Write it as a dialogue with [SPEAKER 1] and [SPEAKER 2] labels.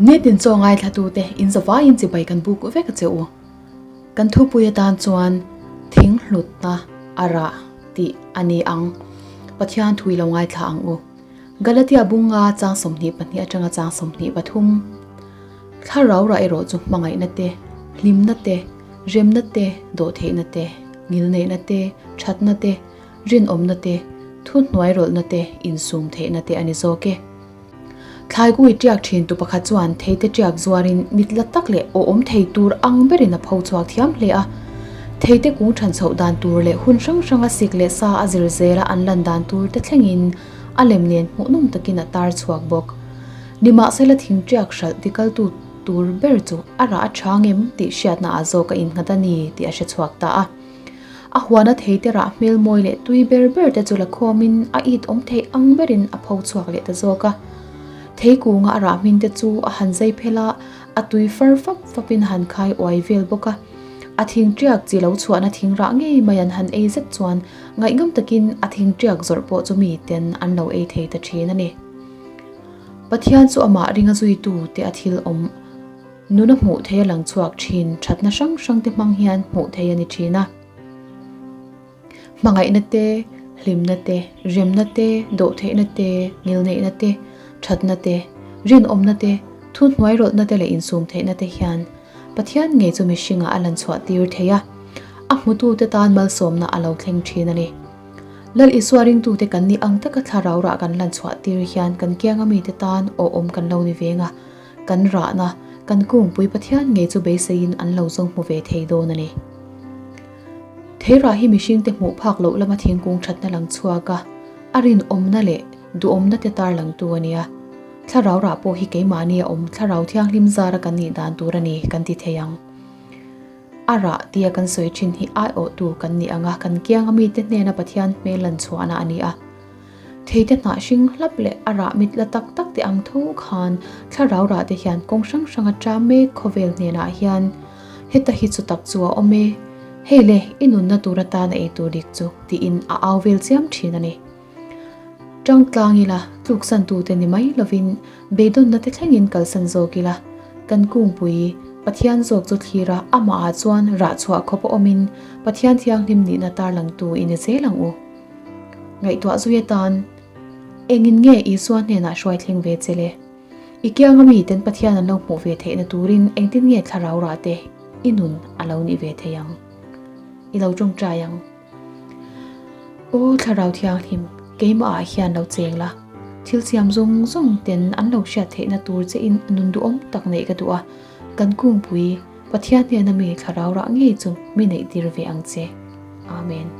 [SPEAKER 1] Nitin chaw ngaithlatute in zavaiin chibai kan buk vek a che u. Kan thupui atan chuan thing hlutna a rah tih a ni ang. Pathian thui lo ngaithla ang u. Galatia bunga chang 22 atanga chang 23. Thlarau rah erawh chu hmangaihna te, hlimna te, remna te, dawhtheihna te, ngilneihna te, thatna te, rinawmna te, thuhnuairawlhna te, insum theihna te a ni zawk e. Thlai kui tiak thin tu pakhat chuan theite tiak zuarin mit la tak leh aw awm thei tur ang berin a pho chhuak thiam hle a. Theite kung than chhoh dan tur leh hun hrang hranga sik leh sa a zir zela an lan dan tur te thlengin a lem nen hmuhnawm takin a tar chhuak bawk. Nimahsela thing tiak hralh tikaltu tur ber chu a rah a tha ngem tih hriatna ah zawk a innghat a ni tih a hre chhuak ta a. A huana theite rah hmel mawi leh tui ber ber te chu la khawmin a it awm theih ang berin a pho chhuak leh ta zawk a. Thei kunga a rah hmin te chu a han zai phel a, a tui far fap fapin a han khai uai vel bawk a. A thing tiak chi lo chhuahna thing rah ngei mai an han ei zet chuan ngaihngam takin a thing tiak zawrh pawh chu miten an lo ei thei ta thin a ni. Pathian chu amah ringa zuitu te a thil awm Nuna hmuh theih a lang chhuak thin, thatna hrang hrang te hmang hian hmuh theih a ni thin a. Hmangaihna te, hlimna te, remna te, dawhtheihna te, ngilneihna te, thatna te, rinawmna te, thuhnuairawlhna te leh insum theihna te hian Pathian ngei chu mihringah a lan chhuah tir thei a, a hmutute tan malsawmna a lo thleng thin a ni. Lal Isua ringtute kan nih ang taka thlarau rah kan lan chhuah tir hian kan kianga mite tan awhawm kan lo ni veng a. Kan rahna, kan kungpui Pathian ngei chu beiseiin an lo zawng hmu ve thei dawn a ni. Theirah hi mihringte hmuh phak loh lama thingkung thatna lang chhuak a, a rinawmna leh duhawmna te tarlangtu a nia. Thlarau rah pawh hi keimahni a awm thlarau thianghlim zara kan nih dan tur a ni kan ti thei ang. A rah tia kan sawi thin hi aiawhtu kan nih anga kan kianga mite hnena Pathian hmel lan chhuahna a ni a. Theite hnah hring hlap leh a rah mit la tak tak te ang tho khan thlarau rah te hian kawng hrang hrang a ṭam mek khawvel hnenah hian heta hi chu tak chu a awm e, hei le i nunna tur atana ei tur dik chu tiin a au vel chiam thin a ni. Ṭang tlang ila tluksan tute ni mai lovin beidawnna te thlengin kalsan zawk ila kan kungpui Pathian zawk chu thlir a amahah chuan rah chhuah khawp a awmin Pathian thianghlim nihna tarlangtu i ni zel ang u. Ngaihtuah zui atan, Engin nge Isua hnenah hruai thleng ve che le? I kianga miten Pathian an lo hmuh ve theihna turin engtin nge thlarau rah te i nun a lo nih ve thei ang? I lo tawngtai ang. Aw Thlarau Thianghlim, keimahah hian lo cheng la. Thil siam zawng zawng ten an lo hriat theihna tur che in nun duhawm tak neih ka duh a, kan kungpui Pathian hnena mi thlarau rah ngei chu mi neih tir ve ang che. Amen.